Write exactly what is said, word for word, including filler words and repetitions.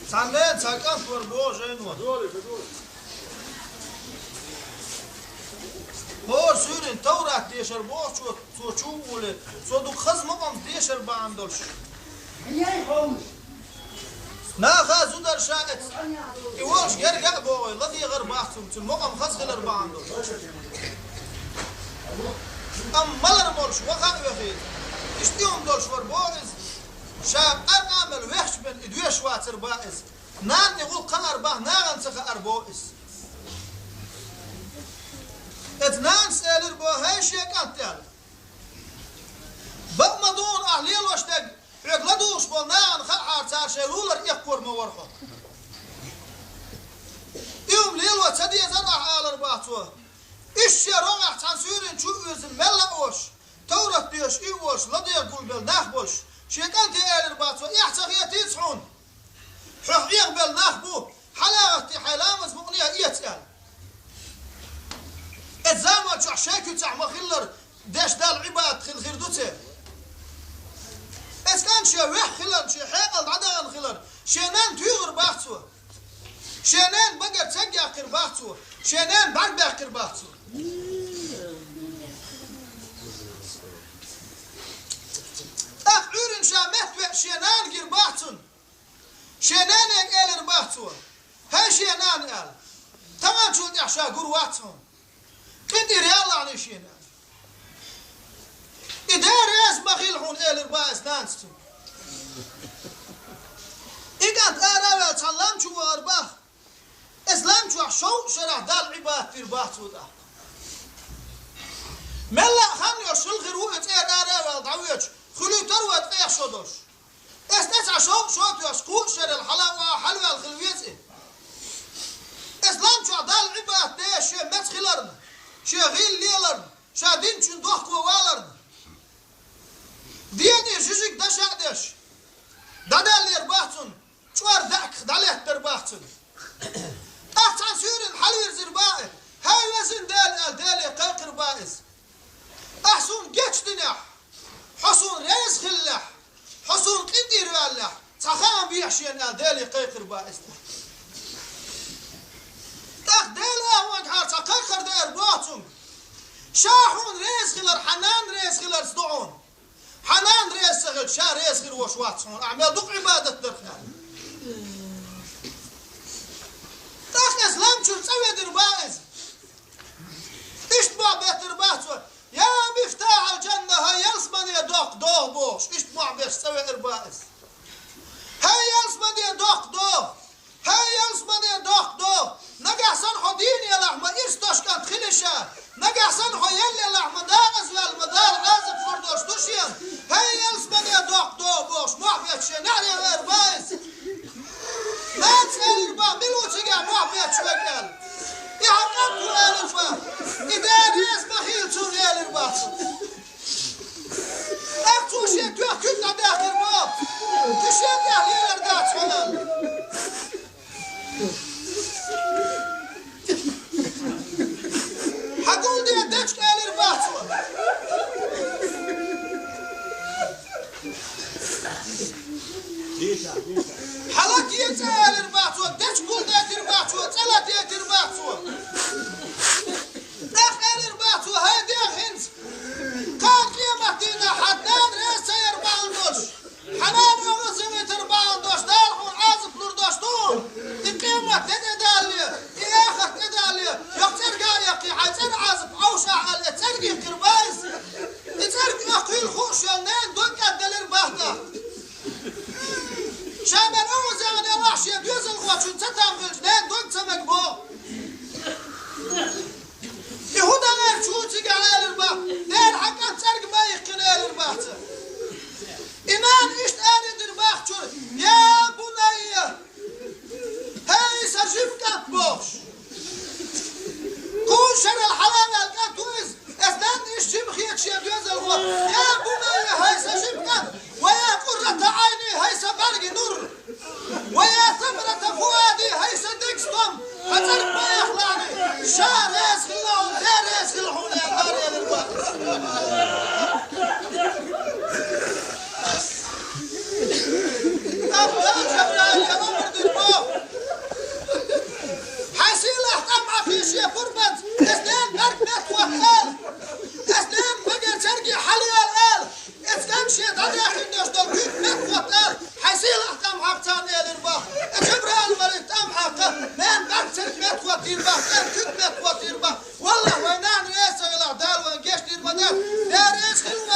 Цхьанне цхьа кӀант вара боху жайно. ХӀора суьйрана Таврат дешар бохучо, цо чу а волий, цо дукха хаза мукъамца дешар бахьана долуш. Наха зударша эца, и волуш герга а богӀий, ладегӀар бац цунна, цуьнан мукъам хаза хилар бахьана долуш. Амма малар молуш ваха а вехий, иштта хӀума долуш вара боху иза. Ша къаркъа мел вехча бен и доьшуш вацар бах иза. Нана и гӀуллакх хаар бах, нахана ца хаар боху иза. Эцу нанас элира боху: «ХӀай шен кӀант, — аьлла, — бакъ ма ду хьуна ахь лелош дерг, хьоьга ладугӀуш болу нахана хаахьара цара шайн лулара эккхор ма вара хьо. И хӀума лело ца дезара ахь», — алар бах цо. Иштта шен рогӀехь цхьана суьйрана чу а вирзина мелла а волуш, Таврат доьшуш и а волуш, ладегӀа гулбелла нах болуш, шен кӀанте элира бах цо: «Эхь ца хетийца хьуна? Хьох Ӏехабелла нах бу, хьала а гӀаттий, хьайн ламаз мукъане а эца», — аьлла. Эцу заманчохь шайн куьцахь ма-хиллара деш Далла Ӏибадат хила хир ду церан. Эцу кӀанта шен вехха хиларна, шен хьекъал дӀадахана хиларна, шен нанна туьйхира бах цо. Шен ненан багара цег яьккхира бах цо, шен ненан бӀаьрг баьккхира бах цо. ТӀаккха Ӏуьйранна ша меттавеъча шен нана гира бах цунна. Шен нане элира бах цо: «ХӀай шен нана, — аьлла, — тахана чул тӀаьхьа ша гур вац хьуна. КъинтӀера ялалахьаний шена», — аьлла. «И Дела реза ма хила хьуна», — элира бах эцу нанас цуьнга. И кӀант ара а ваьлла цхьана лам чу вахара бах. Эцу лам чохь шовзткъа шарахь Далла Ӏибадат дира бах цо тӀаккха. Мелла а хан йолуш хилла хир ву и цӀера ара а ваьлла дӀавоьдуш, хуьлуьйтур вай ткъех шо долуш. Эцу тӀе цхьа шовзткъа шо а тоьхча, кхузткъа шарел хьала а ваха хьалаваьлла хила веза и. Эцу лам чохь Далла Ӏибадат деш шен меца хиларна, шен гӀийла леларна, ша динчун дохко валарна, дегӀе жижиг даш а деш, дӀадаьллера бах цунна, чӀор даьӀахках дӀалеттара бах цунна. ТӀаккха цхьана суьйрана хьалавирзира бах и: «ХӀай везан Дела», — аьлла, Деле кхайкхира бах иза. «Ахь суна гечдинехь, хьо суна реза хиллехь, хьо суна къинтӀера ваьллехь, цхьа хаам бехьа шена», — аьлла, Деле кхайкхира бах иза. ТӀаккха Дела агӀонгахьара цхьа кхайкхар деара бох цуьнга: «Ша хьуна реза хилар хьан нана реза хиларца ду хьуна. Хьан нана реза ца хилча, ша реза хир волуш вац хьуна, ахь мел дукха Ӏибадат дарх», — аьлла. ТӀаккха эцу лам чуьра цӀа ведира бах иза. Иштта мохь беттара бах цо: «Я мифтахьал-жанна, хӀай ялсамане доккха догӀа», — бохуш, иштта мохь беш цӀа веара бах иза. «ХӀай ялсамане доккха догӀа! ХӀай ялсамане доккха догӀа! Нагахь санна хьо дийна елахь, ма ирс долуш кӀант хили ша! Нагахь санна хьо елла елахь, ма декъаза ваьлла, ма Дала Ӏазап лур долуш ду шена! ХӀай ялсамане доккха догӀа!» — бохуш, мохь бетташ шен неӀаре веара бах иза. Нанас элира бах: «Мила ву цигахь мохь бетташ верг?» — аьлла. «И хьан кӀант ву», — элира бах. «И Дела реза ма хила цунна», — элира бах цо. ТӀаккха цо шен тоьхна куьг дӀадаьккхира бах. «И шен тӀехь лелар дац хьуна». «Хьан гулде дечка», — элира бах цо. «Хьан латте цӀа», — элира бах цо, дечка гулдайтира бах цо, цӀа латийтира бах цо. ТӀаккха элира бах цо: «ХӀай дегӀ, хӀинца, кхана къематдийнахь хьан нана реза ца яр бахьана долуш, хьан нана оьгӀаз ца витар бахьана долуш, Дала хьуна Ӏазап лур долуш ду хьуна, и къемат де тӀедалале, и эхарт тӀедалале, йоккха цӀерга а яккхий, хьайн цӀеран Ӏазап Ӏовшахь», — аьлла, цӀерга йихкира бах иза. И цӀерга оьхкийла хууш йолу ненан дог кӀадделира бах тӀаккха. Ша мел оьгӀазъяхна елахь, шен доьзалхочун ца там хилча, ненан дог ца мега боху. И хӀун дан аьлча ву цигахь, элира бах, Дела, хьан кӀант цӀерга ма йихкина, элира бах цо. И нана иштта арадира бах чуьра: «Я бунайя! ХӀай сан жима кӀант!» — бохуш. Кхузткъа шарал хьалаваьлла кӀант ву иза. Эцу нанна иштта жима хеташ шен доьзалхо: «Я бунайя, хӀай сан жима кӀант! Ва я къуррата Ӏайни, хӀай сан бӀаьргийн нур! Ва я самарата фуади, хӀай сан деган стом! Хьан цӀерга ма яхлахьаний! Ша реза хилла хьуна, Дела реза хилла хьуна», — аьлла, Дала элира бах. ТӀаккха Дала Жабраиле омра дира бо Эс ненан барт меттахӀотта ала. Эс ненан магар церге хьалаяла ала. Эс кӀант шен дӀадаьхкина деш дола куьг меттахӀотта ала. Хьай сийлахь тӀам хьакха царна элира бах. Э, Жабраил малик тӀам хьакха, ненан барт церг меттахӀоттийра бах, ненан куьг меттахӀоттийра бах. Валлахь, вай нана реза ца хилахь, Дала вайна гечдийр ма дац. Дела реза хила